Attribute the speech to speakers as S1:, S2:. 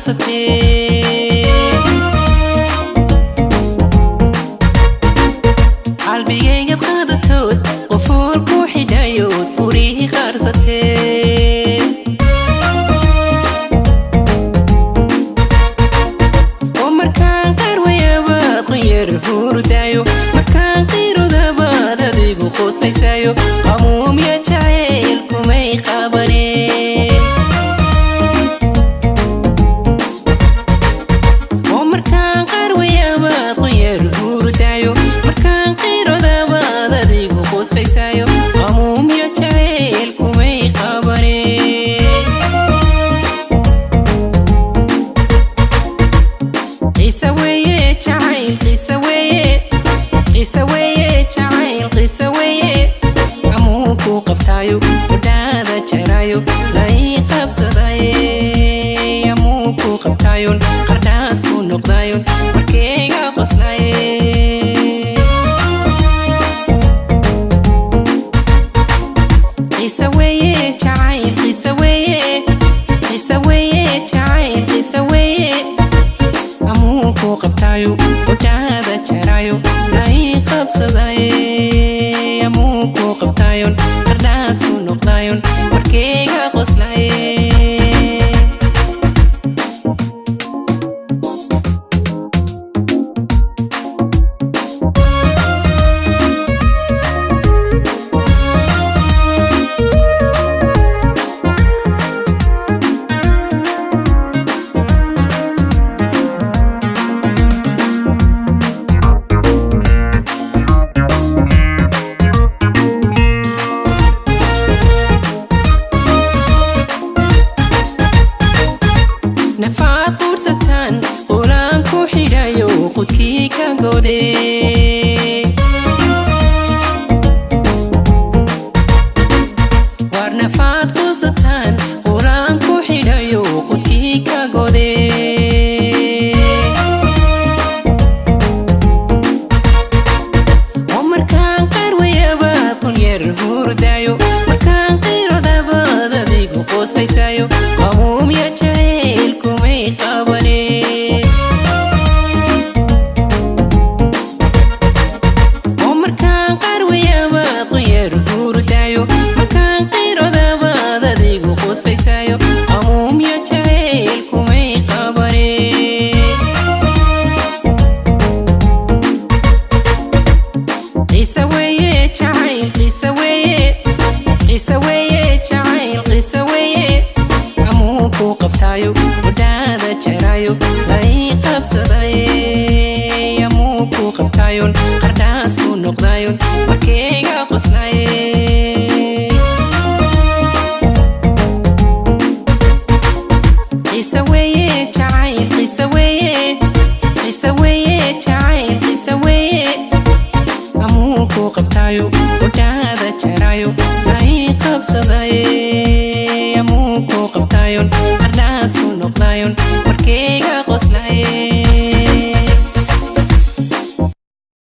S1: Qaarsatee qalbigaygad qaadatood, qofool ku xidhayood, furihii qaarsatee. Oo markaan qarwayabaad qunyar hurdaayo, markaan qiirodabaad adigu qoslaysaayo, qamuumya jacayl kumay qabaneen. Oo markaan qarwayabaad qunyar hurdaayo, markaan qiirodabaad adigu qoslaysaayo, qamuumya jacayl kumay qabaneen. Qisa weeye jacayl, qisa weeye, qisa weeye jacayl, qisa weeye. Amuu ku qabtaayo, udhaada jaraayo, lai qabsadaye. Amuu ku qabtaayon, qardhaas ku noqdaayon, markayga qoslaye. Qisa weeye jacayl, qisa weeye, qisa weeye jacayl, qisa weeye. Amuu ku qabtaayo, udhaada jaraayo, lai qabsadaye. Amuu ku qabtaayon, qardhaas ku noqdaayon, markayga qoslaye. Nafaad quursataan, qulaan ku xidhayo, qudkii ka gode. War nafaad quursataan, qulaan ku xidhayo, qudkii ka gode. Oo markaan qarwayabaad qunyar hurdaayo, markaan qiirodabaad adigu qoslaysaayo, qamuumya jacayl kumay qabaneen. Oo markaan qarwayabaad qunyar hurdaayo, markaan qiirodabaad adigu qoslaysaayo, qamuumya jacayl kumay qabaneen. Qisa weeye jacayl, qisa weeye, qisa weeye jacayl, qisa weeye. Amuu ku qabtaayo, udhaada jaraayo, lai qabsadaye. Amuu ku qabtaayon, qardhaas ku noqdaayon, markayga qoslaye. Qisa weeye jacayl, qisa weeye, qisa weeye jacayl, qisa weeye. Amuu ku qabtaayo, udhaada jaraayo, lai qabsadaye. Amuu ku qabtaayon, qardhaas ku noqdaayon, markayga qoslaye.